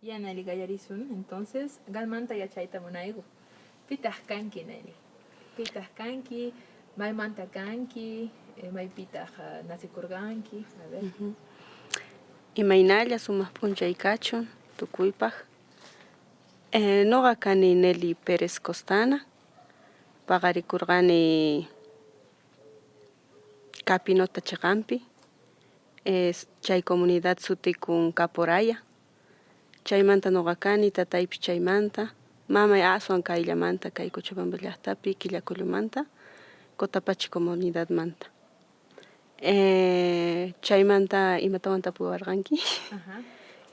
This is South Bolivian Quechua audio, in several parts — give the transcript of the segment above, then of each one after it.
Ya, Nelly, qallarisun. Entonces, qanmanta yachayta munayku. Pitaq kanki, Nelly? Pitaq kanki? Maymanta kanki? Maypitaq nacikurqanki? A ver. Imaynalla sumaq p'unchay kachun tukuypaq. Noqa kani Nelly Pérez Costana, paqarikurqani Capinota chiqanpi, chay comunidad sutikun Caporaya, chaymanta noqa kani, tataypis chaymanta, mamay aswan kayllamanta kay Cochabamba llaqtapi Quillacollomanta, Cotapachi comunidadmanta. Chaymanta imatawan tapuwarqanki? Ajá.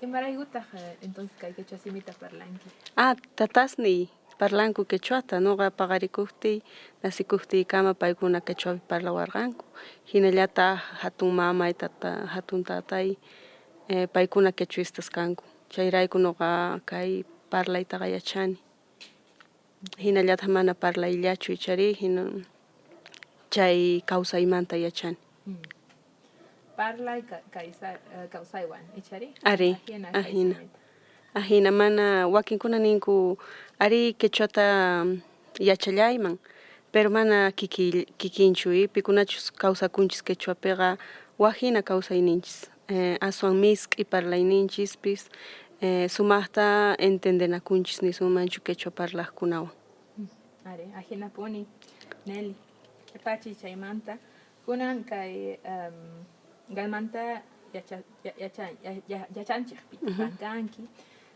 Imaraykutaq entonces kay quechua simita parlanki? Ah, tatasniy parlanku quechuata, noqa paqarikuqtiy, nacikuqtiykama paykuna quechuapi parlawarqanku, hinallataq hatun mamay, tata, hatun tatay paykuna quechuistas kanku, chayrayku noqa kay parlaytaqa yachani. Hinallataq mana parlayllachu ichari, hina chay kawsaymanta yachani. Parlay kawsaywan ichari? Ari, ajina. Ajina mana wakinkuna ninku ari quechuata yachallayman, pero mana kikinchu pikunachus kawsakunchis quechuapiqa wak hina kawsayninchis, aswan misk'i parlayninchispis, sumaqta entendenakunchis nisunmanchu quechua parlaqkunawan. Ari, ajinapuni, Nelly. Pachi chaymanta kunan kay qanmanta yachanchej pitaq kanki,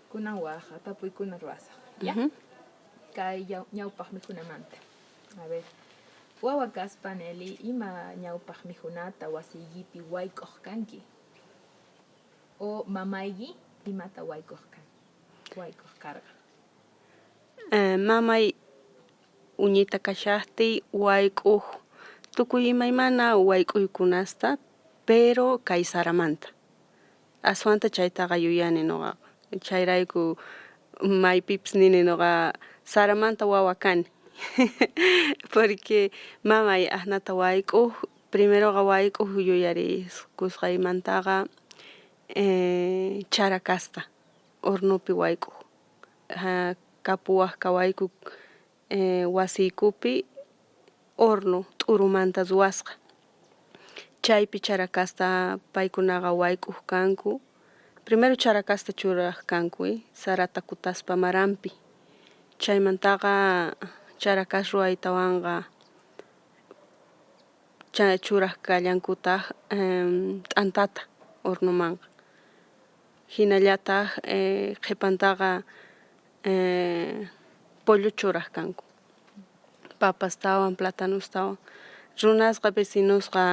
kunan waj tapuykuna ruwasaj, ya? Kay ñawpaq mikhunamanta. A ver, wawa kaspa, Nelly, ima ñawpaq mikhunata wasiykipi wayk'uq kanki? O mamayki imata wayk'uq kan wayk'uq karqa? Mamay uñita kashaqtiy wayk'uq tukuy imaymana wayk'uykunasta, pero kay saramanta. Aswanta chaytaqa yuyani noqaqa. Chayrayku maypipis nini noqa saramanta wawa kani. Porque mamay asnata wayk'uq, primeroqa wayk'uq yuyariskusqaymantaqa charakasta hornopi wayk'uq. Kapuwaq kawayku wasiykupi horno t'urumanta ruwasqa. Chaypi charakasta paykunaqa wayk'uq kanku. Primero charakasta churaq kanku sarata kutaspa maranpi. Chaymantaqa charakas ruwaytawanqa churaq kallankutaq t'antata hornomanqa. Hinallataq qhipantaqa pollo churaq kanku, papastawan, platanostawan. Runasqa vecinosqa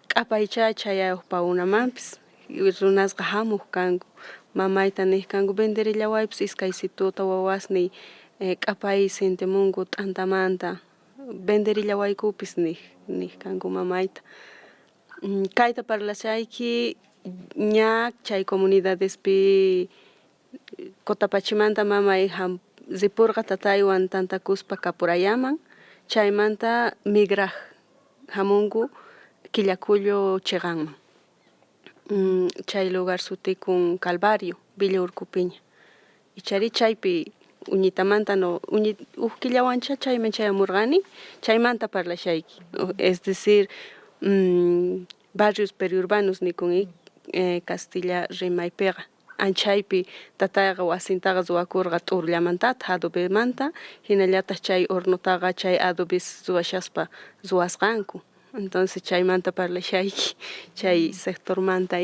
k'apaychá chayayuq paunamanpis, runasqa hamuq kanku, mamayta niq kanku venderillawaypis iskaysituta wawasniy k'apay sientemunku t'antamanta, venderillawaykupis niq niq kanku mamayta. Kayta parlashayki ña chay comunidadespi Cotapachimanta mamay ripurqa tataywan tantakuspa Capurayaman, chaymanta migraj hamunku Quillacollo chiqanman. Chay lugar sutikun Calvario, Villa Urcupiña. Ichari chaypi uñitamanta no uj killawanchá chayman chayamurqani, chaymanta parlashayki. Es decir, barrios periurbanos nikun castilla rimaypiqa. Anchaypi tatayqa wasintaqa ruwakurqa t'urullamantataq adobemanta, hinallataq chay hornotaqa chay adobes ruwashaspa ruwasqanku. Entonces chaymanta parlashayki chay sectormanta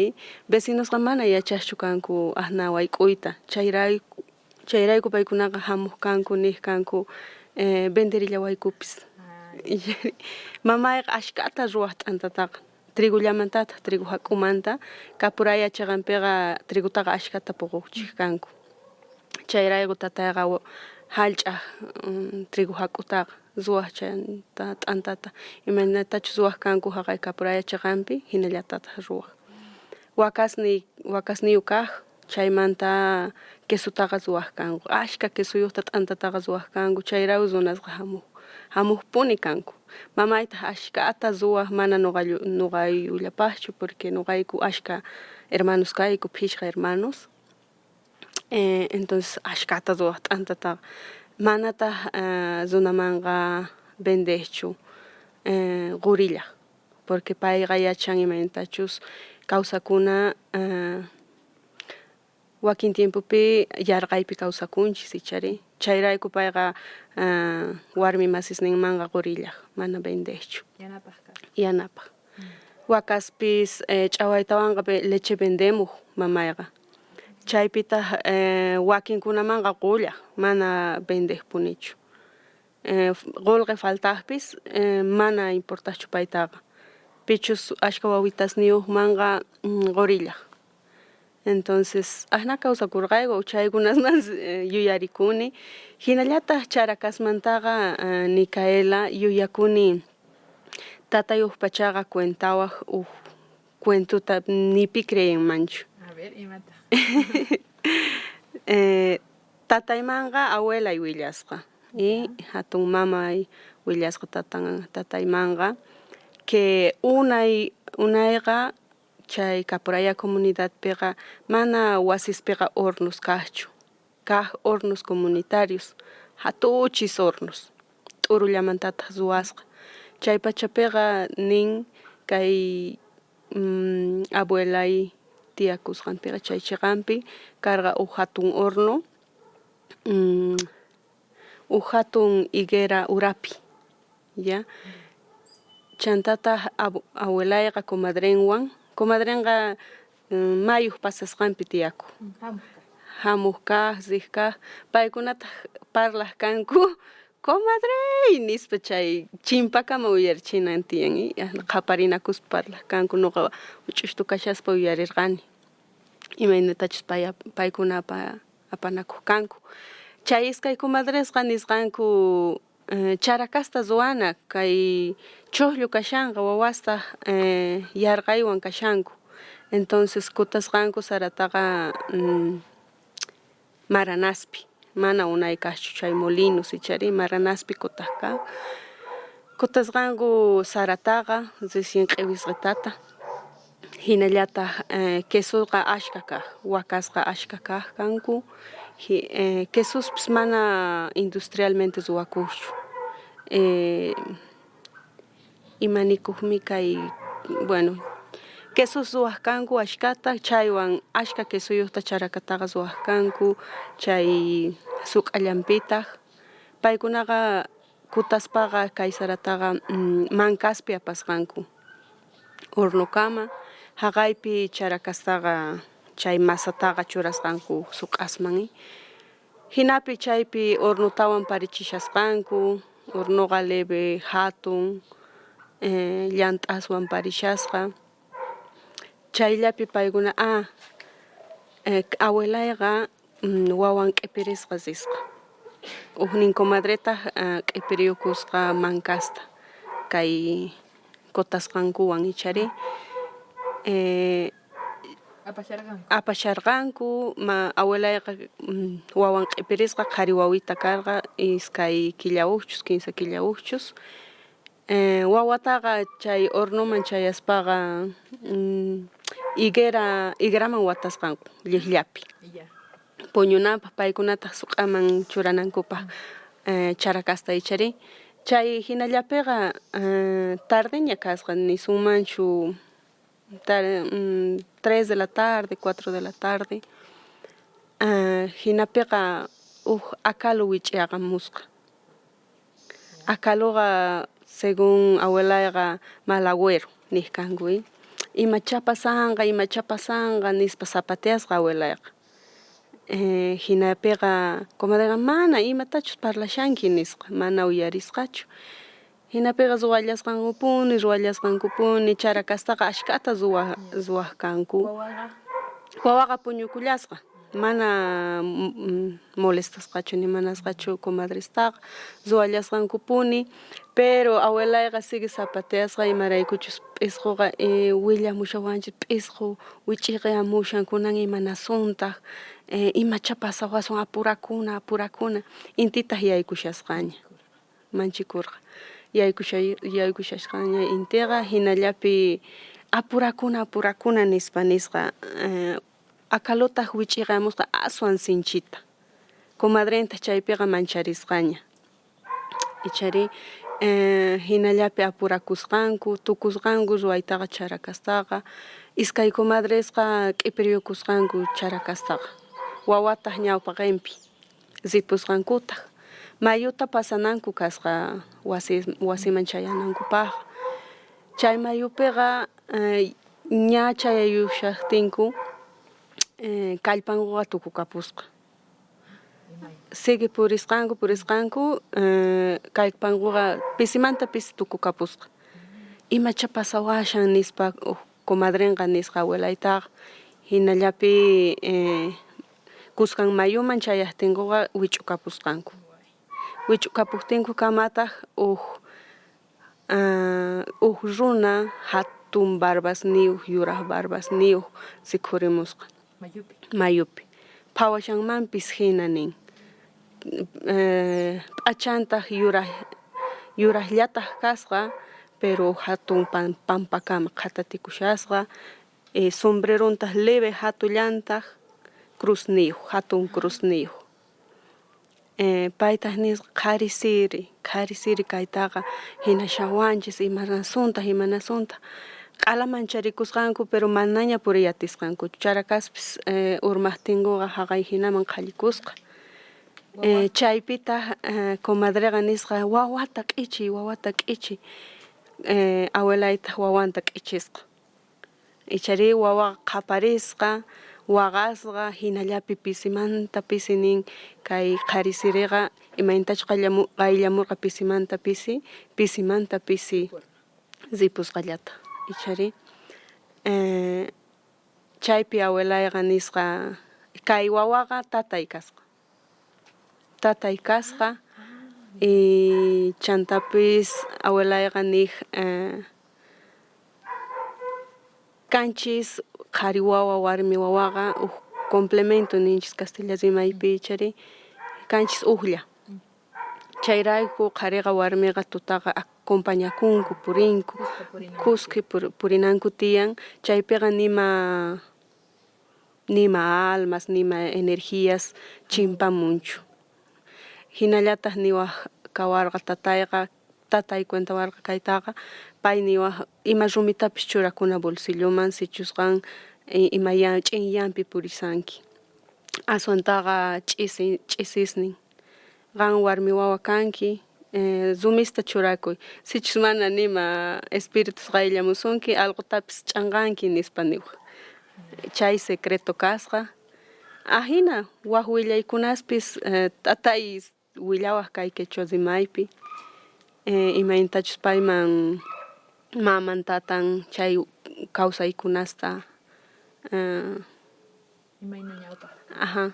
vecinosqa mana yachaqchu kanku asna wayk'uyta, chayrayku paykunaqa hamuq kanku niq kanku venderillawaykupis. Mamayqa ashkata ruwaq t'antataqa, trigollamantataq, trigo hak'umanta, Capuraya chiqanpiqa trigotaqa ashkata puquchiq kanku. Chayrayku tatayqa hallch'aq trigo hak'utaqa ruwaq chayta t'antata, imaynatachus ruwaq kanku haqay Capuraya chiqanpi hinallatataq ruwaq. Wakasniy wakasniyuq kaq, chaymanta quesotaqa ruwaq kanku, ashka quesoyuqta t'antataqa ruwaq kanku, chayrayku runasqa hamuq hamuqpuni kanku. Mamaytaq ashkata ruwaq mana noqayullapaqchu porque noqayku ashka hermanos kayku, phishqa hermanos. Entonces ashkata ruwaj t'antataqa manataj runamanqa vendejchu, qorillaj porque payqa yachan imaynatachus kawsakuna wakin tiempopi yarqaypi kawsakunchis ichari chayrayku payqa warmi masisninmanqa qorillaj mana vendejchu. Yanapaj kaj. Yanapaj. Wakaspis ch'awaytawanqa leche vendemuj mamayqa chaypitaj wakinkunamanqa qollaj mana vendejpunichu. Qolqe faltajpis mana importajchu paytaqa pichus ashkha wawitasniyojmanqa qorillaj. Entonces ajna kawsakurqayku chaykunasman yuyarikuni jinallataj charakasmantaqa Nicaela yuyakuni tatay uj pachaqa cuentawaj uj cuentota ni pi creenmanchu. A ver, imataj? Tataymanqa abuelay willasqa y jatun mamay willasqa tatan tataymanqa que unay unayqa chay Caporaya comunidadpiqa mana wasispiqa hornos kajchu, kaj hornos comunitarios jatuchis hornos t'urullamantataj ruwasqa chay pachapiqa nin kay abuelay tiyakusqanpiqa chay cheqanpi karqa uj jatun horno uj jatun higuera urapi ya chantataj abuelayqa comadrenwan comadrenqa mayuj pasasqanpi tiyakoj jamuj kaj rej kaj paykunataj parlaj kanku comadrey nispa chay chimpakama uyarichinan tiyan qhaparinakuspa parlaj kanku noqa juch'uytu kashaspa uyarerqani imaynatachus paykuna apanakoj kanku chay iskay comadresqa nisqanku charakasta ruwana kay chojllu kashanqa wawastaj yarqaywan kashanku entonces kutasqanku sarataqa maranaspi mana unay kajchu chay molinos ichari maranaspi kutaj kaj kutasqanku sarataqa recién q'ewisqetata jinallataj quesoqa ashkha kaj wakasqa ashkha kaj kanku quesospis mana industrialmente ruwakojchu ima nikojmi kay bueno quesos ruwaj kanku ashkhata chaywan ashkha quesoyojta charakataqa ruwaj kanku chay suk'allanpitaj paykunaqa kutaspaqa kay sarataqa mankaspi apasqanku hornokama jaqaypi charakastaqa chay masataqa churasqanku suk'asman jinapi chaypi hornotawan parichishasqanku hornoqa leve jatun llant'aswan parishasqa chayllapi paykuna abuelayqa wawan q'ipirisqa risqa ujnin comadretaj q'ipiriyukusqa mankasta kay kutasqankuwan ichari apasharqanku abuelayqa wawan q'ipirisqa qhari wawita karqa iskay killa ujchus kinsa killa ujchus wawataqa chay hornoman chayaspaqa higuera higueraman watasqanku llijllapi puñunanpaj paykunataj suq'aman churanankupaj charakasta ichari chay jinallapiqa tardeña kasqa nisunmanchu 3 de la tarde, 4 de la tarde jinapiqa uj akalu wich'iyaqamusqa akaluqa según abuelayqa mal agüero nej kanku imachá pasanqa imachá pasanqa nispa zapateasqa abuelayqa jinapiqa comadreqa mana imatachus parlashanki nisqa mana uyarisqachu jinapiqa ruwallasqankupuni ruwallasqankupuni charakastaqa ashkhata ruwaj kanku wawaqa puñukullasqa mana molestasqachu ni manasqachu comadrestaqa ruwallasqankupuni pero abuelayqa sigue zapateasqa imaraykuchus p'isqoqa willamushawanchis p'isqo wich'iqayamushan kunan imanasuntaj imachá pasawasun apurakuna apurakuna intitaj yaykushasqaña manchikurqa yaykushasqaña intiqa jinallapi apurakuna apurakuna nispa nisqa. Akalotaq wich'iqamusqa aswan sinchita. Comadrentaq chaypiqa mancharisqaña. Ichari jinallapi apurakusqanku, tukusqanku ruwaytaqa charakastaqa, iskay comadresqa k'ipiriyukusqanku charakastaqa, wawataq ñawpaqenpi ripusqankutaq. Mayuta pasananku kasqa wasi wasiman chayanankupaqqa. Chay mayupiqa ña chayayushajtinku kallpankuqa tukukapusqa. Sigue purisqanku purisqanku kallpankuqa pisimanta pisi tukukapusqa. Imacha pasawashan nispa uj comadrenqa nisqa abuelaytaqa jinallapi kuskan mayuman chayajtinkuqa wich'ukapusqanku. Wich'ukapujtinkukamataq uj uj runa jatun barbasniyuj yuraj barbasniyuj rikhurimusqa mayupi phawashanmanpis jina nin p'achantaj yuraj yurajllataj kasqa pero jatun pampakama qhatatikushasqa sombrerontaj leve jatullantaj cruzniyuj jatun cruzniyuj. Paytaj nisqa qhari siri, qhari siri kaytaqa jinashawanchis imanasuntaj imanasuntaj q'ala mancharikusqanku pero manaña puriy atisqankuchu charakaspis urmajtinkuqa jaqay jinaman qhallikusqa. Chaypitaj comadreqa nisqa wawata k'ichiy wawata k'ichiy abuelaytaj wawanta k'ichisqa. Icharí wawaqa qhaparisqa, waqasqa, jinallapi pisimanta pisi nin kay qhari siriqa imaynatachus qayllamurqa pisimanta pisi, pisimanta pisi ripusqallata. Icharí chaypi abuelayqa nisqa kay wawaqa tatay kasqa. Tatay kasqa y chantapis abuelayqa nej kanchis qhari wawa warmi wawaqa uj complemento ninchis castilla rimaypi ichari kanchis ujlla. Chayrayku qhariqa warmiqa tutaqa acompañakunku purinku kuska purinanku tiyan chaypiqa nima nima almas, nima energías chimpamunchu. Jinallataj niwaj kawarqa tatayqa, tatay cuentawarqa kaytaqa, pay niwaj ima rumitapis churakuna bolsilloman sichus qan ima ch'inyanpi purisanki. Aswantaqa ch'isi ch'isisnin qan warmi wawa kanki rumista churakuy sichus mana nima espíritus qayllamusunki alqotapis ch'anqanki nispa niwaj. Chay secreto kasqa ajina waj willaykunaspis tatay willawaj kay quechua rimaypi imaynatachus payman maman tatan chay kawsaykunasta Imayna ñawpajta. Ajá.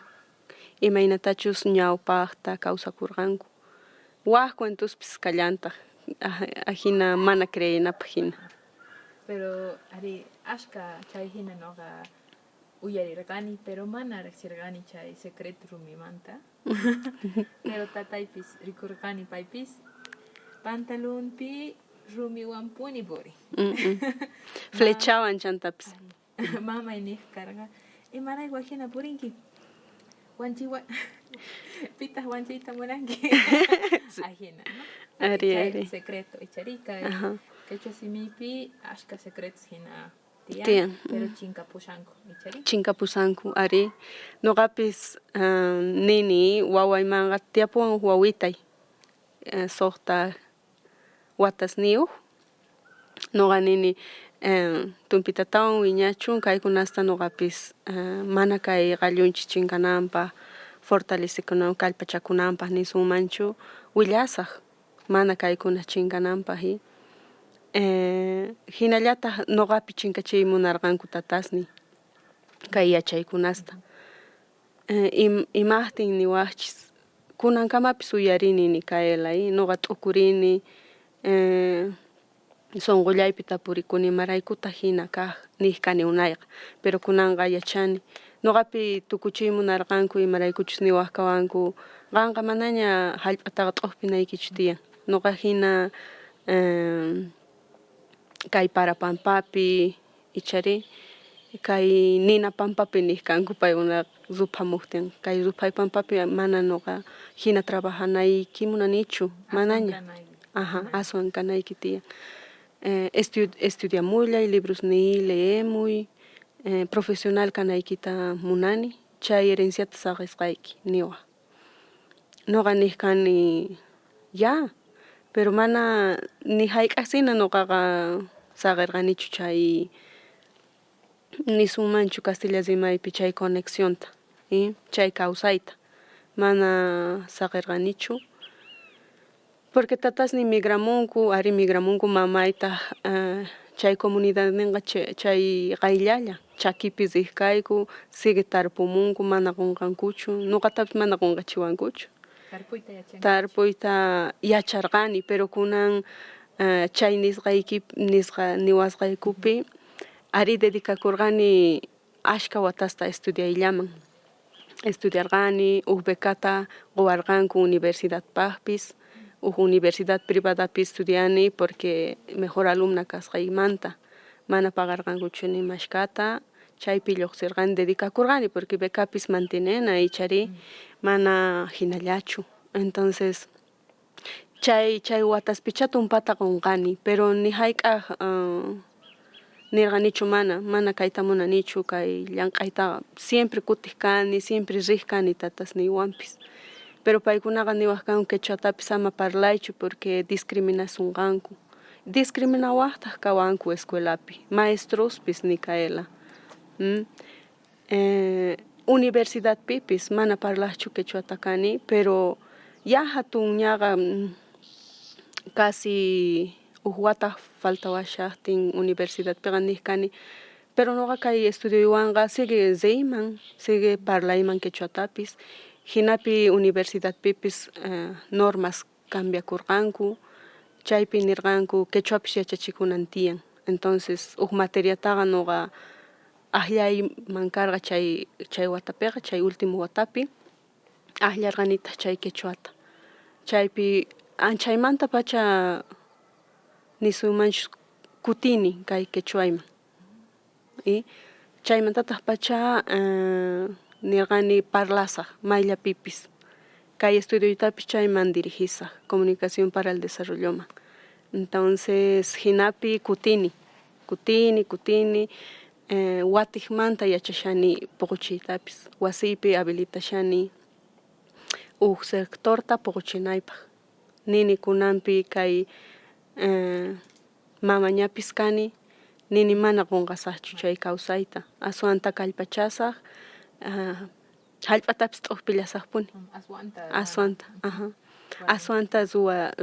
Imaynatachus ñawpajta kawsakurqanku. Waj cuentospis kallantaj ajina mana creenapaj jina. Pero ari ashka chay jina noqa uyarirqani, pero mana riqsirqani chay secreto rumimanta. Pero tataypis rikurqani paypis pantalonpi rumiwanpuni purin. Flechawan chantapis. Mamay nej karqa, imarayku ajina purinki? Wanchiwa pitaq wanchiyta munanki? Ajina, ¿no? Ari, Chay ari. secreto ichari kay quechua simipi ashka secretos jina tiyan, Tiyan. pero chinkapushanku ichari. Chinkapusanku, ari. Noqapis nini wawaymanqa tiyapuwan uj wawitay suqta watasniyuj. Noqa nini tumpitatawan wiñachun kaykunasta noqapis mana kay qallunchis chinkananpaj fortalecekunanpaj kallpachakunanpaj nisunmanchu willasaj mana kaykuna chinkananpaj jinallataj noqapi chinkachiy munarqanku tatasniy kay yachaykunasta imajtin niwajchis kunankamapis uyarini Micaela noqa t'ukurini sonqollaypi tapurikuni imaraykutaj jina kaj nej kani unayqa pero kunanqa yachani noqapi tukuchiy munarqanku imaraykuchus niwaj kawanku qanqa manaña jallp'ataqa t'ojpinaykichu tiyan noqa jina kay para pampapi ichari Kay nina pampapi nej kanku paykuna ruphamojtin. Kay ruphay pampapi mana noqa jina trabajanayki munanichu, manaña. Ajá, aswan kanayki tiyan. Estudiamullay, librosniy leemuy, profesional kanaykita munani, chay herenciata saqesqayki niwaj. Noqa nej kani ya, pero mana ni jayk'ajsina noqaqa saqerqanichu chay nisunmanchu castilla rimaypi chay conexionta, chay kawsayta mana saqerqanichu. Porque tatasniy migramunku, ari migramunku mamaytaj chay comunidadninqa chay qayllalla chakipi riq kayku, sigue tarpumunku mana qonqankuchu, noqatapis mana qonqachiwankuchu. Tarpuyta yacharqani, pero kunan chay nisqayki nisqa niwasqaykupi ari dedicakurqani ashka watasta estudiayllaman. Estudiarqani, uj becata qowarqanku universidadpajpis, uj universidad privadapi estudiani porque mejor alumna kasqaymanta mana pagarqankuchu ni mashkata, chaypi lluqsirqani dedicakurqani porque becapis mantenena ichari mana jinallachu. Entonces chay chay wataspichá tumpata qonqani, pero ni jayk'aj nirqanichu mana, mana kayta munanichu kay llank'aytaqa. Siempre kutiq kani, siempre riq kani tatasniywanpis. Pero paykunaqa niwaj kanku quechuatapis ama parlaychu porque discriminasunqanku. Discriminawajtaj kawanku escuelapi, maestrospis Nicaela. Universidadpipis mana parlajchu quechuata kani, pero ya jatunñaqa casi uj wata faltawashajtin universidadpiqa nej kani, pero noqa kay estudioywanqa sigue riyman, sigue parlayman quechuatapis, jinapi universidadpipis normas cambiakurqanku, chaypi nirqanku quechuapis yachachikunan tiyan. Entonces uj materiataqa noqa ajllayman karqa chay chay watapiqa, chay último watapi ajllarqanitaq chay quechuata. Chaypi anchaymantapacha nisunmanchus kutini kay quechuayman. Y chaymantataq pacha nirqani parlasaj mayllapipis. Kay estudioytapis chayman dirigisaj, comunicación para el desarrolloman. Entonces jinapi kutini, kutini, kutini, watijmanta yachashani puquchiytapis, wasiypi habilitashani uj sectorta puquchinaypaj. Nini kunanpi kay mamañapis kani, nini mana qonqasajchu chay kawsayta, aswanta kallpachasaj, jallp'atapis t'uqpillasajpuni. Aswanta, ajá. Aswanta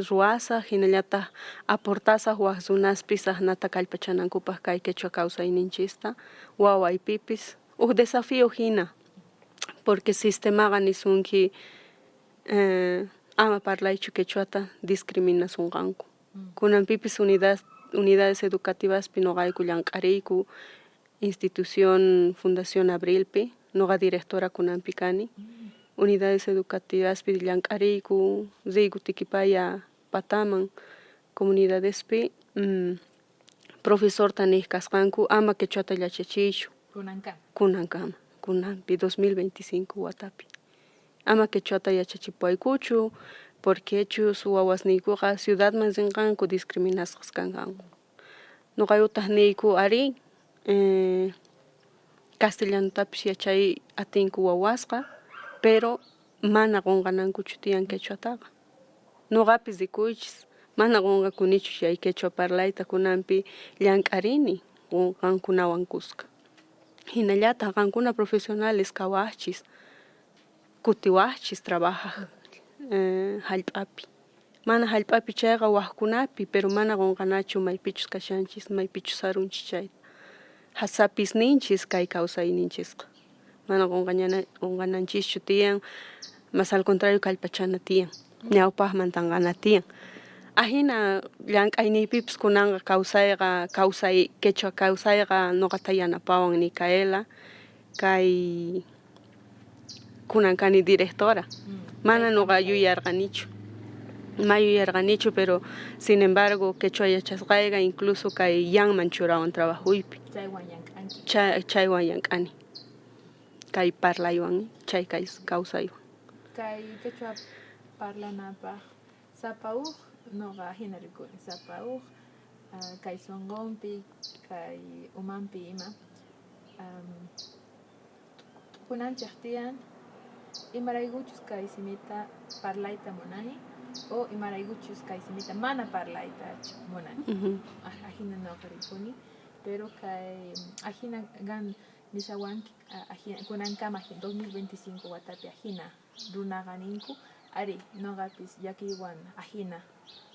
ruwasaj, jinallataj aportasaj waj runaspis ajnata kallpachanankupaj kay quechua kawsayninchista, wawaypipis. Uj desafío jina, porque sistemaqa nisunki ama parlaychu quechuata discriminasunqanku. Kunanpipis unidades educativaspi noqayku llank'ariyku institución Fundación Abrilpi, noqa directora kunanpi kani. Unidades educativaspi llank'ariyku, riyku Tiquipaya pataman comunidadespi, profesorta nej kasqanku ama quechuata yachachiychu. Kunankama, kunanpi 2025 watapi. Ama quechuata yachachipuwaykuchu, porquechus wawasniykuqa ciudadman rinqanku discriminasqas kanqanku. Noqayutaq niyku ari castellanotapis yachay atinku wawasqa, pero mana qonqanankuchu tiyan quechuataqa. Noqapis rikuychis, mana qonqakunichu chay quechua parlayta kunanpi llank'arini qankunawan kuska. Hinallataq qankuna profesionales kawajchis, kutiwajchis trabajaj jallp'api. Mana jallp'api chayqa wajkunapi, pero mana qonqanachu maypichus kashanchis, maypichus sarunchis chayta. Sapisninchis kay kawsayninchisqa. Mana qonqananchischu tiyan, mas al contrario kallpachana tiyan, ñawpajman tanqana tiyan. Ajina llank'ayniypipis kunanqa kawsayqa, kawsay quechua kawsayqa noqata yanapawan Nicaela, kay kunan kani directora. Mana noqa yuyarqanichu, ma yuyarqanichu, pero sin embargo quechua yachasqayqa incluso kay yanman churawan trabajuypi. Chaywan llank'anki. Chaywan llank'ani. Kay parlaywan, chay kawsaywan. Kay quechua parlanapaj sapa uj noqa jina rikuni, sapa uj kay sonqonpi, kay umanpi ima t'ukunanchej tiyan imaraykuchus kay simita parlayta munani o imaraykuchus kay simita mana parlaytachu munani. Ajina noqa rikuni, pero kay ajina gan nishawanki kunankama 2025 watapi ajina runaqa ninku, ari noqapis llakiywan ajina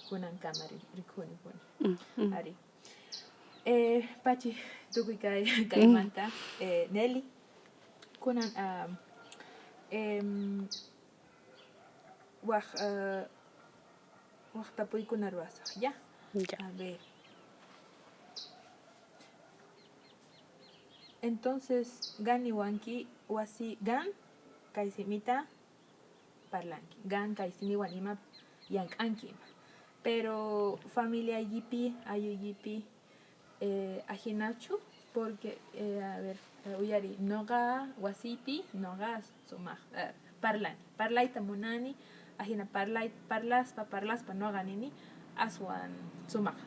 kunankama rikuni puni. Ari. Pachi tukuy kay kaymanta Nelly kunan waj waj tapuykuna ruwasaj ya. Ya. A ver. Entonces, gan niwanki wasi gan kay simita parlanki, gan kay simiwan ima llank'anki ima. Pero familiaykipi, aylluykipi ajinachu porque a ver, uyariy, noqa wasiypi noqa sumaj parlani, parlayta munani, ajina parlay parlaspa parlaspa noqa nini aswan sumaj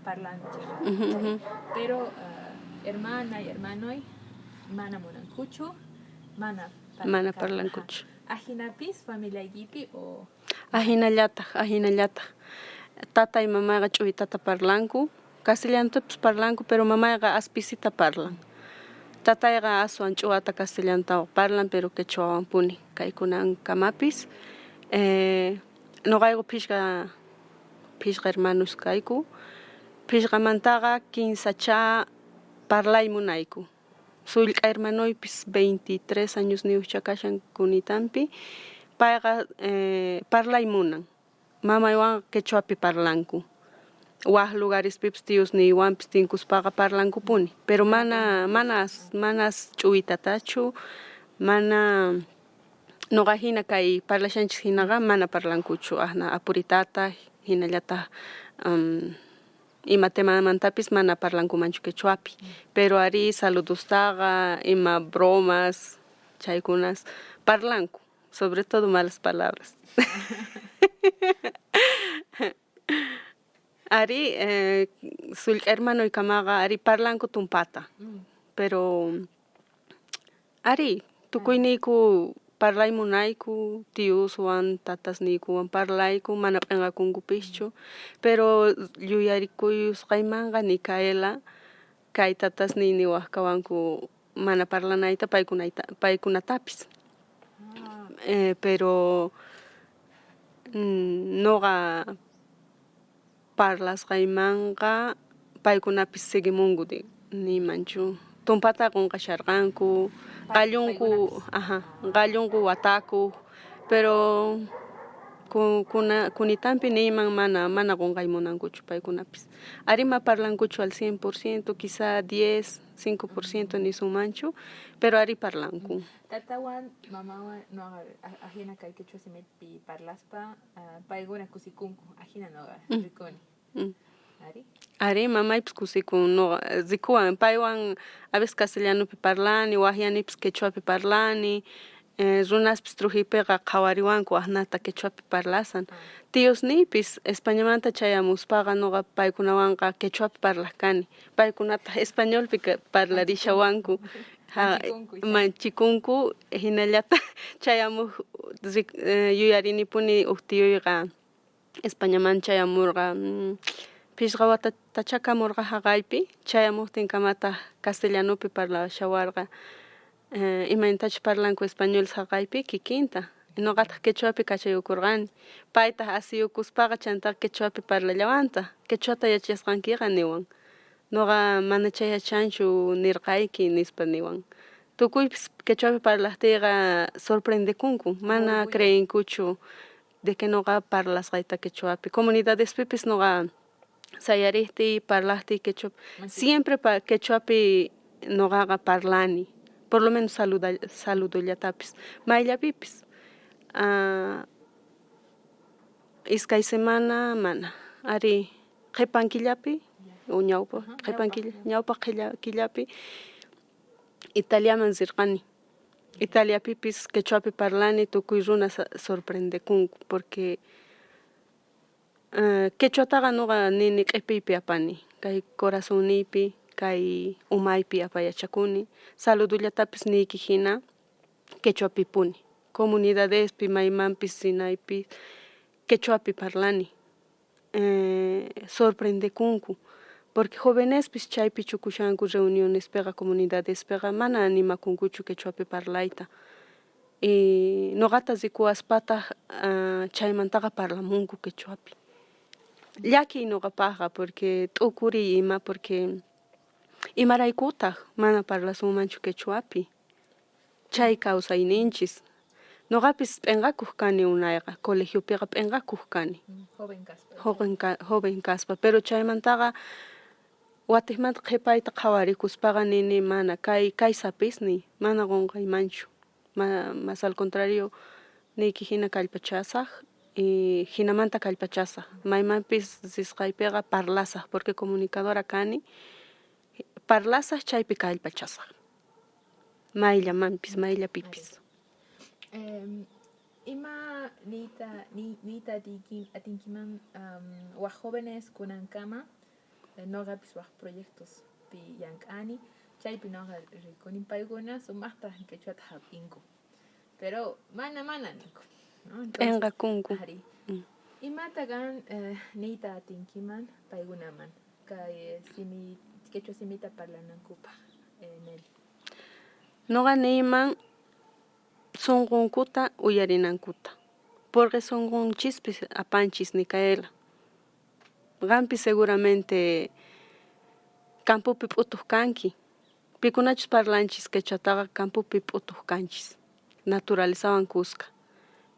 parlanchej. Pero hermana y hermanoy mana munankuchu, mana Mana parlankuchu. Ajinapis familiaykipi o Ajinallataj, ajinallataj. Tata y mamayqa ch'uytata parlanku, castellanotapis parlanku, pero mamayqa as pisita parlan. Tatayqa aswan ch'uwata castellanotawan parlan, pero quechuawanpuni kaykunankamapis. Noqayku phishqa phishqa hermanos kayku, phishqamantaqa kinsacha parlay munayku. Sullk'a hermanoypis 23 añosniyuqcha kashan kunitanpi, payqa parlay munan, mamaywanqa quechuapi parlanku. Waj lugarespipis tiosniywanpis tinkuspaqa parlankupuni, pero mana manas manas ch'uytatachu, mana noqa jina kay parlashanchis jinaqa mana parlankuchu, ajna apuritata jinallataj ima temamantapis mana parlankumanchu quechuapi, pero ari saludostaqa, ima bromas chaykunas parlanku, sobre todo malas palabras. Ari sullk'a hermanoykamaqa ari parlanku tumpata, pero ari tukuyniyku parlay munayku, tioswan tatasniykuwan parlayku, mana p'inqakunkupischu, pero yuyarikuyusqaymanqa Nicaela kay tatasniy niwaj kawanku mana parlanayta paykunayta paykunatapis. Pero noqa parlasqaymanqa paykunapis seguimunku niymanchu, tumpata qunqasharqanku, qallunku aja qallunku watakuq, pero kunitanpi niyman mana mana qunqay munankuchu paykunapis. Ari ma parlankuchu al 100%, quizá 10, 5% nisunmanchu, pero ari parlanku. Tatawan mamawan noqa ajina kay quechua simipi parlaspa paykuna kusikunku, ajina noqa rikuni. Ari? Ari mamaypis kusikun noqa rikuwan, paywan a veces castellanopi parlani, wajyanipis quechuapi parlani, runaspis Trujillopiqa qhawariwanku ajnata quechuapi parlasan. Tiosniypis Españamanta chayamuspaqa noqa paykunawanqa quechuapi parlaj kani, paykunataq españolpi parlarishawanku. Manchikunku jinallataj chayamuj yuyarinipuni uj tioyqa Españaman chayamurqa phishqa watatacha kamurqa jaqaypi, chayamujtinkamataj castellanopi parlashawarqa, imaynatachus parlanku españoles jaqaypi kikinta, noqataj quechuapi kachayukurqani, paytaj asiyukuspaqa chantaqa quechuapi parlallawantaj, quechuata yachasqankiqa niwan, noqa mana chay yachanchu nirqayki nispa niwan. Tukuypis quechuapi parlajtiyqa sorprendekunku, mana creenkuchu de que noqa parlasqayta quechuapi. Comunidadespipis noqa sayarejtiy parlajtiy quechuapi, siempre quechuapi noqaqa parlani, por lo menos saludollatapis, mayllapipis. Iskay semana mana, ari qhipan killapi O ñawpaq qhipan killa, ñawpaq killapi Italiaman rirqani. Italiapipis quechuapi parlani tukuy runa sorprendekunku porque quechuataqa nuqa nini q'ipiypi apani, kay corazonniypi, kay umaypi apayachakuni, saludullatapis niyki hina quechuapipuni, comunidadespi maymanpis rinaypi quechuapi parlani, sorprendekunku porque jovenespis chaypi chukushanku reunionespiqa comunidadespiqa mana animakunkuchu quechuapi parlayta y nuqata rikuwaspataq chaymantaqa parlamunku quechuapi. Llakiy nuqapaqqa porque t'ukuriy ima porque imaraykutaq mana parlasunmanchu quechuapi chay kawsayninchis. Nuqapis p'inqakuq kani unayqa, colegiopiqa p'inqakuq kani. Joven kaspa, pero chaymantaqa watiqmanta qhipayta qhawarikuspaqa nini mana kay kay sapisniy mana qunqaymanchu. Mas al contrario niyki hina kallpachasaj y hinamanta kallpachasaj maymanpis risqaypiqa parlasaj porque comunicadora kani parlasaj chaypi kallpachasaj mayllamanpis mayllapipis. Ima niyta niyta atinkiman waj jóvenes kunankama noqapis waj proyectospi llank'ani chaypi noqa rikuni paykuna sumaqta quechuata hap'inku pero mana mana ninku, ¿no? P'inqakunku. Imata qan niyta atinkiman paykunaman kay simi quechua simita parlanankupaq, Nelly? Noqa niyman sunqunkuta uyarinankuta porque sunqunchispis apanchis Micaela. Qanpis seguramente campopi p'utuq kanki. Pikunachus parlanchis quechuataqa campopi p'utuq kanchis naturalezawan kuska,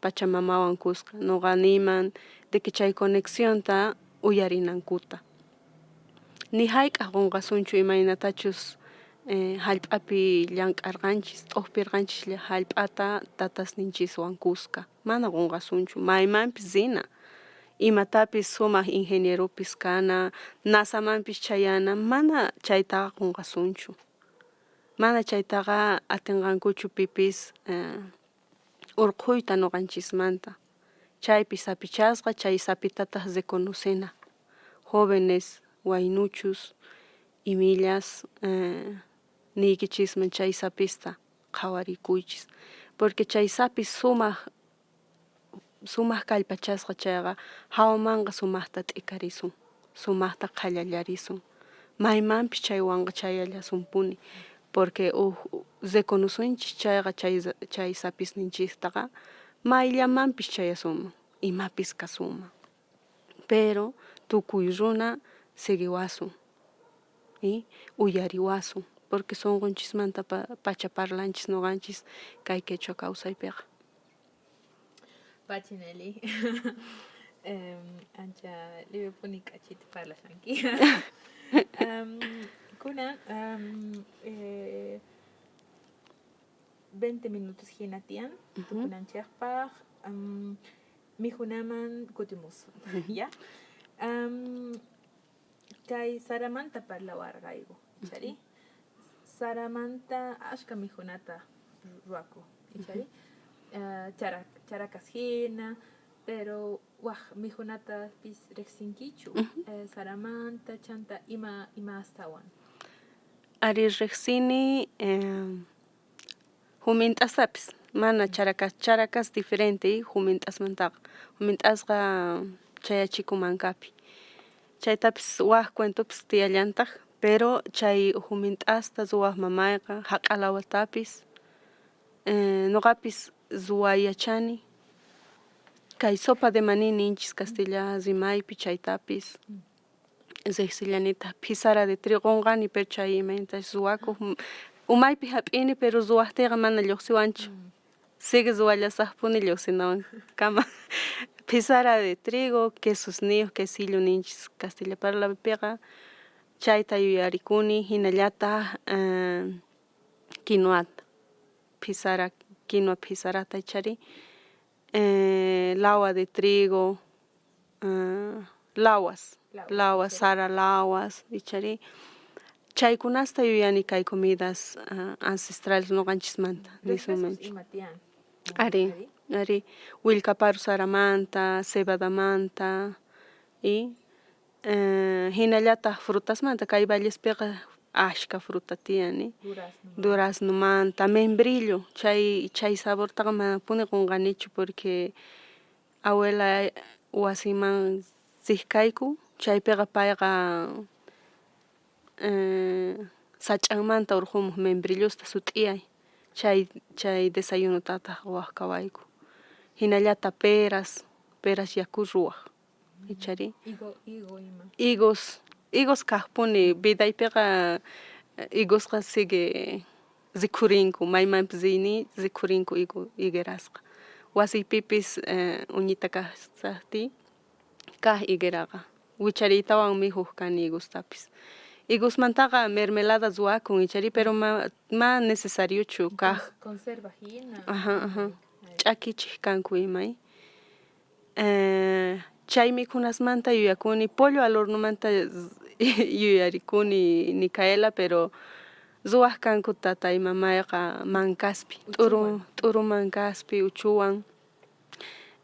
pachamamawan kuska. Noqa niyman de que chay conexionta uyarinankuta. Ni hayk'aq qunqasunchu imaynatachus hallp'api llank'arqanchis, t'uqpirqanchis hallp'ata tatasninchiswan kuska. Mana qunqasunchu, maymanpis rina. Imatapis sumaq ingenieropis kana, NASAmanpis chayana, mana chaytaqa qunqasunchu. Mana chaytaqa atinqankuchu pipis urqhuyta nuqanchismanta. Chaypi sapichasqa, chay sapitataq reconocena. Jóvenes, waynuchus, imillas niykichisman chay sapista qhawarikuychis. Porque chay sapi sumaq sumaq kallpachasqa chayqa hawamanqa sumaqta t'ikarisun, sumaqta qhallallarisun, maymanpis chaywanqa chayallasunpuni porque uj reconocenchis chayqa chay sapisninchistaqa mayllamanpis chayasunman, imapis kasunman. Pero tukuy runa seguiwasun y uyariwasun porque sunqunchismanta pacha parlanchis nuqanchis kay quechua kawsaypiqa. Pachi Nelly. Ancha librepuni k'achita parlashanki. Kunan 20 minutos hina tiyan tukunanchikpaq mikhunaman kutimusun, ya? Kay saramanta parlawarqayku, ichari? Saramanta ashka mikhunata ruwaku, ichari? Charakas hina, pero waj mikhunatapis riqsinkichu saramanta chanta ima ima astawan? Ari riqsini humint'asapis, mana charakas, charakas diferente humint'asmantaqa. Humint'asqa chayachiku mankapi. Chaytapis waj cuentopis tiyallantaq, pero chay humint'asta ruwaq mamayqa haq'alawatapis nuqapis ruway yachani. Kay sopa de maní ninchis castilla rimaypi chaytapis riqsillanitaq pizarra de trigo qunqani pero chay imaynatachus ruwakuq umaypi hap'ini pero ruwaqtiyqa mana lluqsiwanchu. Sigue ruwallasaqpuni lluqsinawankama. Pizarra de trigo, quesosniyuq, quesillo ninchis castilla parlapiqa chayta yuyarikuni hinallataq quinoata, pizarra, quinoa pizarrata ichari, lawa de trigo, lawas. Lawas, sara lawas, ichari. Chaykunasta yuyani kay comidas ancestrales noqanchismanta nisunmanchu. Ari, ari, willkaparu saramanta, cebadamanta y hinallataq frutasmanta, kay vallespiqa ashka fruta tiyan, duraznomanta, membrillo, chay chay sabortaqa manapuni qunqanichu porque abuela wasiman riq kayku, chaypiqa payqa sach'anmanta urqumuq membrillosta sut'iyay, chay chay desayunotataq quwaq kawayku, hinallata peras, peras yaku ruwaq, ichari. Higos, higos kaqpuni, vidaypiqa higosqa sigue rikhurinku, maymanpis riyni rikhurinku higo higuerasqa, wasiypipis uñita kashajtiy kaq higueraqa, wichariytawan mikhuq kani higostapis, higosmantaqa mermelada ruwakun ichari pero ma ma necesariochu kaq. Conserva hina. Aja, aja, ch'akichej kanku ima. Chay mikhunasmanta yuyakuni, pollo al hornomanta yuyarikuni Nicaela, pero ruwaq kanku tatay mamayqa mankaspi, t'uru t'uru mankaspi uchuwan,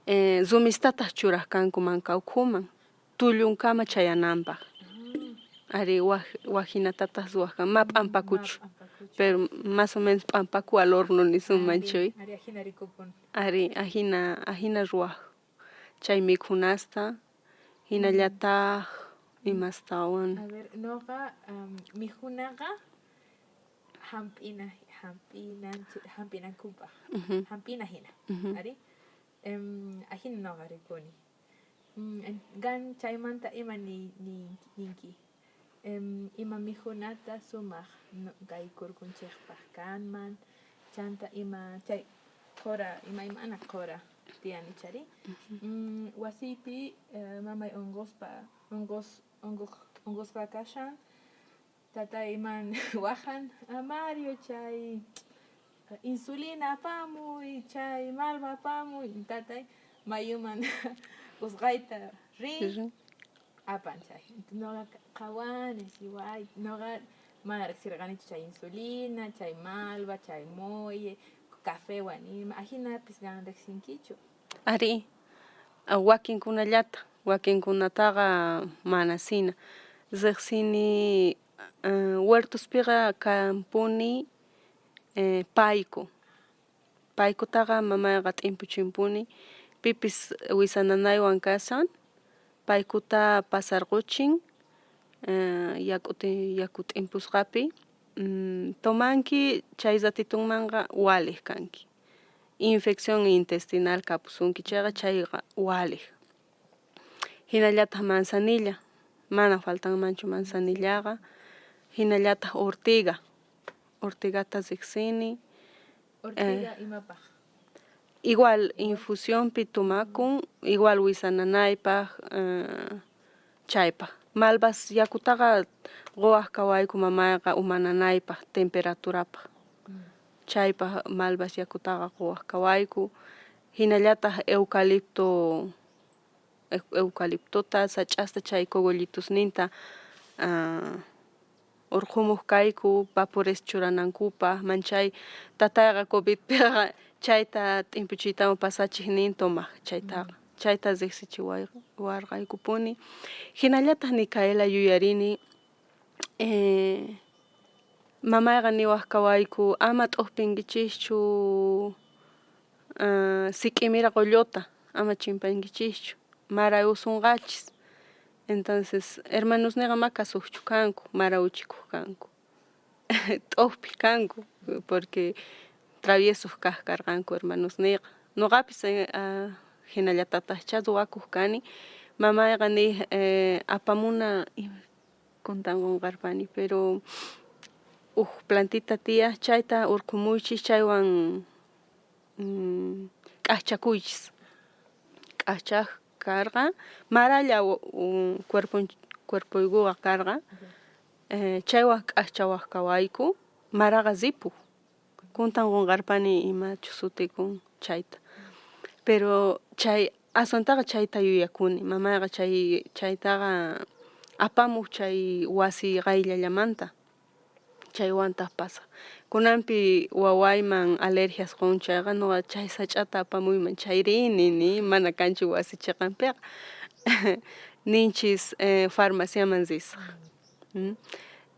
rumistataq churaq kanku manka ukhuman tullunkama chayananpaq. Ari waj wajinatataj ruwaq kanku, ma p'ampakuchu, pero más o menos p'ampaku al horno nisunman chay. Ari ajina ajina ruwaq chay mikhunasta, hinallataj imastawan. A ver, noqa mikhunaqa hamp'ina hamp'ina hamp'inankupaq, hamp'ina hina, ari ajina noqa rikuni. Qan chaymanta ima ninki, ima mikhunata sumaq kay kurkunchikpaq kanman, chanta ima chay qhora imaymana qhora tiyan ichari. Wasiypi mamay unquspa unqus unquq unqusqa kashan, tatayman wajan, Mario chay insulina apamuy, chay malva apamuy, tatay mayuman usqhayta rin apan chay. Noqa qhawani way noqa mana riqsirqanichu chay insulina, chay malva, chay molle, cafewan ima, ajinapis qan riqsinkichu. Ari, wakinkunallata, wakinkunataqa manasina, riqsini huertospiqa kanpuni payku, paykutaqa mamayqa t'impuchinpuni, pipis wisa nanaywan kashan, paykuta pasarquchin yaku yaku t'impusqapi, tomanki chay ratitunmanqa walej kanki, infección intestinal kapusunki chayqa chayqa walej, hinallataq manzanilla, mana faltanmanchu manzanillaqa, hinallataq ortiga, ortigata riqsini. Ortiga imapaq. Igual infusionpi tomakun, igual wisa nanaypaq, chaypaq, malvas yakutaqa quwaq kawayku mamayqa uma nanaypaq, temperaturapaq, chaypaq malvas yakutaqa quwaq kawayku, hinallataq eucalipto eucaliptota sach'asta chay cogollitusninta urqhumuq kayku vapores churanankupaq, manchay tatayqa covidpiqa chayta t'impuchiytawan pasachej nin tomaq chaytaqa, chayta riqsichiwarqaykupuni, hinallataq Nicaela yuyarini mamayqa niwaq kawayku ama t'uqpinkichischu sik'imira q'ulluta, ama chimpankichikchu, marawusunqachis, entonces hermanosniyqa ma kasuqchu kanku, marawuchikuq kanku, t'uqpi kanku porque traviesos kaq karqanku hermanosniyqa, noqapis hinallatatajcha ruwakuq kani, mamayqa nik apamuna kuntan qunqarpani pero uj plantita tiyaq chayta urqhumuychis chaywan k'achakuychis, k'achaj karqa maralla cuerpon cuerpoykuqa karqa chaywan k'achawaq kawayku maraqa ripuq, kuntan qunqarpani imachus sutikun chayta, pero chay aswantaqa chayta yuyakuni mamayqa chay chaytaqa. Apamuq chay wasi qayllallamanta, chaywantaq pasaq. Kunanpi wawayman alergias qun chayqa nuqa chay sach'ata apamuyman chayri nini, mana kanchu wasi chiqanpiqa. Ninchis farmaciaman risaq.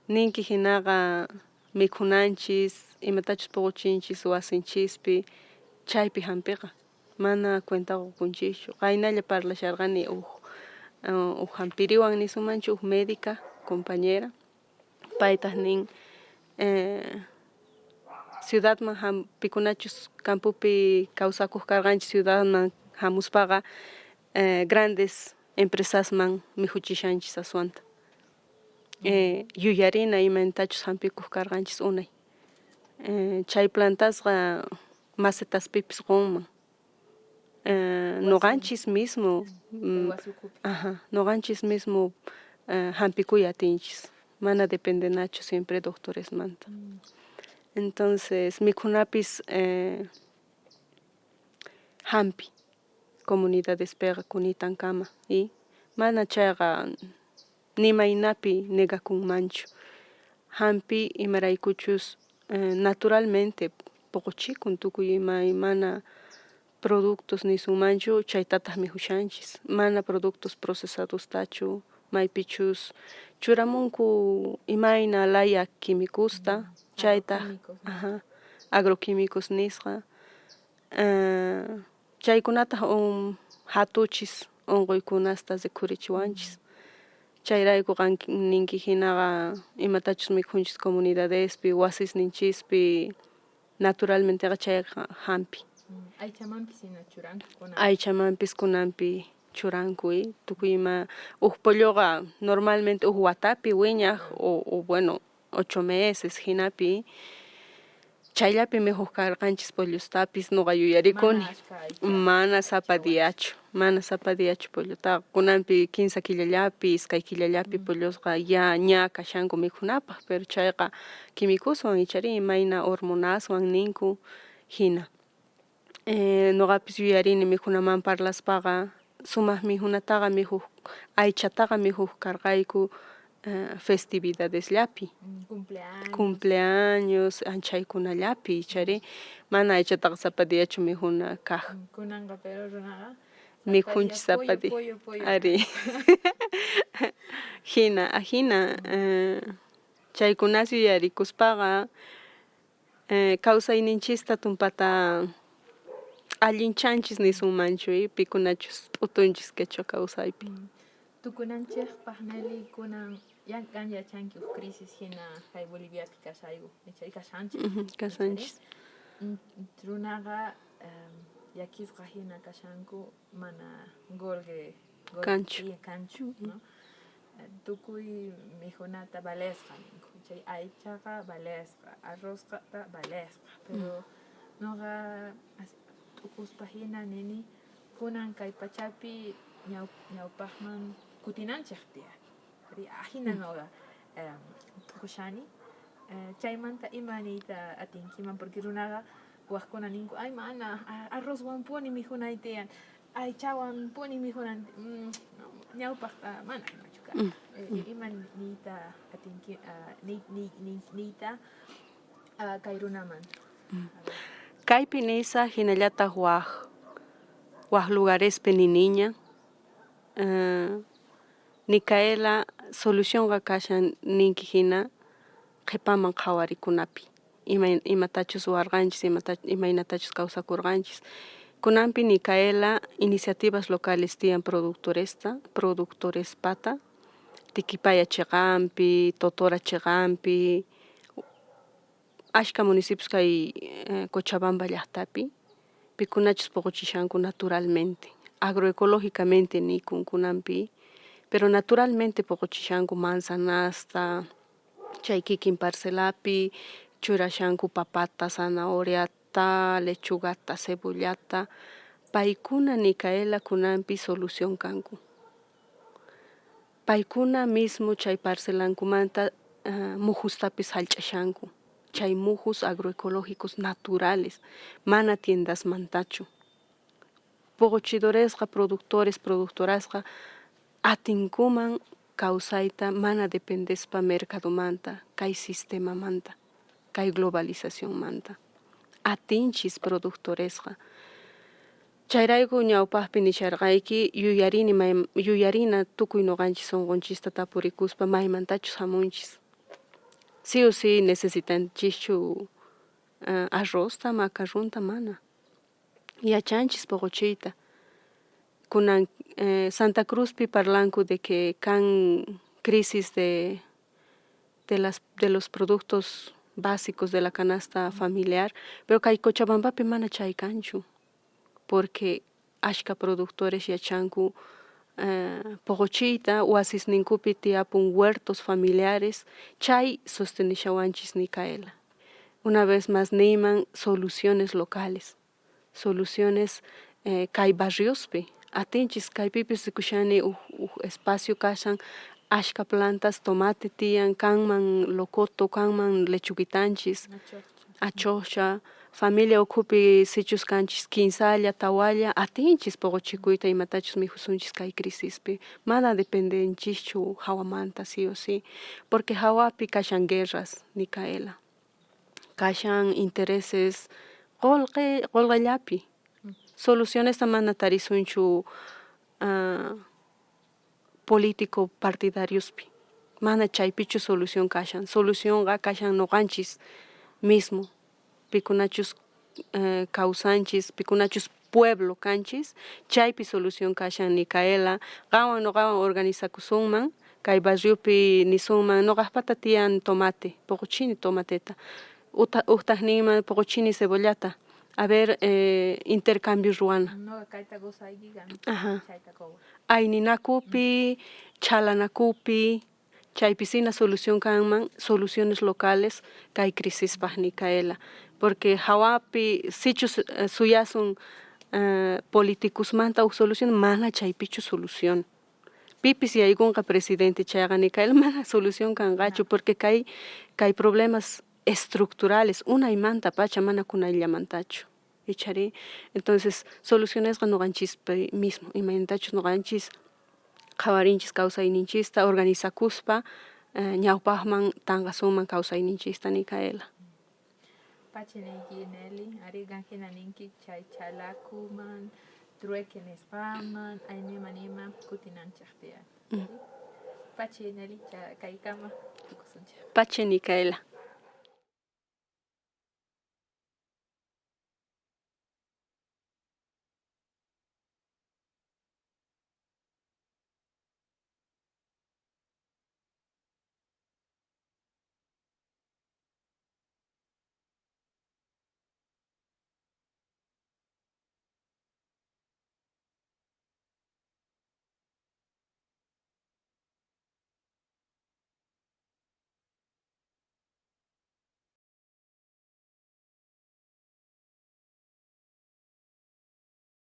Ninki hinaqa mikhunanchis, imatachus puquchinchis wasinchispi, chaypi hampiqa. Mana cuenta qukunchischu. Qaynalla parlasharqani uj uj hampiriwan nisunmanchu uj médica compañera, paytaq nin ciudadman hampikunachus campopi kawsakuq karqanchis ciudadman hamuspaqa grandes empresasman mikhuchishanchis aswanta. Yuyarina imaynatachus hampikuq karqanchis unay. Chay plantasqa macetaspipis qunman. Noqanchis mismo noqanchis mismo hampikuy atinchis, mana dependenachu siempre doctoresmanta. Entonces mikhunapis hampi comunidadespiqa kunitankama y mana chayqa nimaynapi negakunmanchu. Hampi imaraykuchus naturalmente puquchikun tukuy imaymana productos nisunmanchu chaytataq mikhushanchis, mana productos procesadostachu maypichus churamunku imayna laya quimicosta chaytaq agroquímicos nisqa chaykunataq hatuchis unquykunasta rikhurichiwanchis. Chayrayku qan ninki hinaqa imatachus mikhunchis comunidadespi wasisninchispi naturalmenteqa chayqa hampi. Aychamanpis hina churanku kunan. Aychamanpis kunanpi churanku tukuy ima uj polloqa normalmente uj watapi wiñaq o bueno 8 meses hinapi chayllapi mikhuq karqanchis pollostapis nuqa yuyarikuni. Mana sapa diachu, mana sapa diachu pollotaqa. Kunanpi 15 killallapi, 2 killallapi pollosqa ya ña kashanku mikhunapaq, pero chayqa quimicoswan ichari imayna hormonaswan ninku hina. Nuqapis yuyarini mikhunaman parlaspaqa sumaq mikhunataqa mikhuq aychataqa mikhuq karqayku festividadesllapi, cumpleaños anchaykunallapi ichari mana aychataqa sapa diachu mikhuna kaq. Kunanqa pero runaqa mikhunchis sapa dia. Ari. Hina, ajina chaykunas yuyarikuspaqa kawsayninchista tumpata allinchanchis nisunmanchu pikunachus p'utunchis quechua kawsaypi. Tukunanchikpaq Nelly kunan qan yachanki uj crisis hina kay Boliviapi kashayku kashanchis. Kashanchis. Runaqa llakisqa hina kashanku mana qolqe kanchu. Kanchu, ¿no? Tukuy mikhunata valesqa ninku, chay aychaqa valesqa, arrozqa valesqa, pero noqa t'ukuspa hina nini kunan kay pachapi ñawpaqman kutinanchik tiyan. Ajina noqa t'ukushani. Chaymanta ima niyta atinkiman porque runaqa wajkuna ninku ay mana arrozwanpuni mikhunay tiyan, aychawanpuni mikhunan ñawpaqta mana jinachu karqa. Ima niyta atinki niyta kay runaman. Kaypi nisa hinallataq waj lugarespi niniña Nicaela solucionqa kashan ninki hina qhipaman qhawarikunapi imatachus ruwarqanchis imaynatachus kawsakurqanchis. Kunanpi Nicaela iniciativas locales tiyan productorespata Tiquipaya chiqanpi, Totora chiqanpi, ashka municipios kay Cochabamba llaqtapi pikunachus puquchishanku naturalmente, agroecológicamente nikun kunanpi, pero naturalmente puquchishanku manzanasta, chay kikin parcelapi churashanku papata, zanahoriata, lechugata, cebollata, paykuna Nicaela kunanpi solución kanku. Paykuna mismo chay parcelankumanta mujustapis hallch'ashanku, chay mujus agroecológicos naturales, mana tiendasmantachu. Puquchidoresqa, productores, productorasqa atinkuman kawsayta mana dependespa mercadomanta, kay sistemamanta, kay globalizacionmanta. Atinchis productoresqa. Chayrayku ñawpajpi nisharqayki yuyarini may, yuyarina tukuy noqanchis sonqonchista tapurikuspa maymantachus jamunchis. Sí o sí necesitanchischu arrozta, macarronta, mana. Yachanchis poqochiyta. Kunan Santa Cruzpi parlanku de que kan crisis de los productos básicos de la canasta familiar, pero kay Cochabambapi mana chay kanchu, porque ashka productores yachanku poqochiyta, wasisninkupi tiyapun huertos familiares, chay sostenishawanchis Micaela. Una vez más niyman soluciones locales, soluciones kay barriospi, atinchis kaypipis rikushani uj espacio kashan ashka plantas tomate tiyan, kanman locoto, kanman lechuguitanchis, achoqcha, familia ukhupi sichus kanchis kinsalla, tawalla, atinchis poqochikuyta imatachus mikhusunchis kay crisispi, mana dependenchischu hawamanta sí o sí, porque hawapi kashan guerras, Micaela, kashan intereses qolqe qolqellapi, solucionesta mana tarisunchu político partidariospi, mana chaypichu solución kashan, solucionqa kashan noqanchis mismo, pikunachus kawsanchis, pikunachus pueblo kanchis, chaypi solución kashan Micaela, qanwan noqawan organizakusunman, kay barriopi nisunman noqajpata tiyan tomate, poqochini tomateta, ujtaj ninman poqochini cebollata, a ver intercambio ruwana. Ayninakupi, chhalanakupi, chaypisina solución kanman, soluciones locales kay crisispaj Micaela, porque hawapi sichus suyasun políticosmanta uj solución, mana chaypichu solución. Pipis yaykunqa presidente chayqa Micaela mana solución kanqachu, porque kay problemas estructurales unaymantapacha mana kunayllamantachu, ichari. Entonces solucionesqa noqanchispi mismo, imaynatachus noqanchis qhawarinchis kawsayninchista organizakuspa ñawpajman tanqasunman kawsayninchista Micaela. Pachi niyki Nelly, ari qan jina ninki chay chhalakuman, trueque nisqaman, ayniman ima kutinanchej tiyan. Pachi Nelly, kaykama tukusunchej. Pachi Micaela.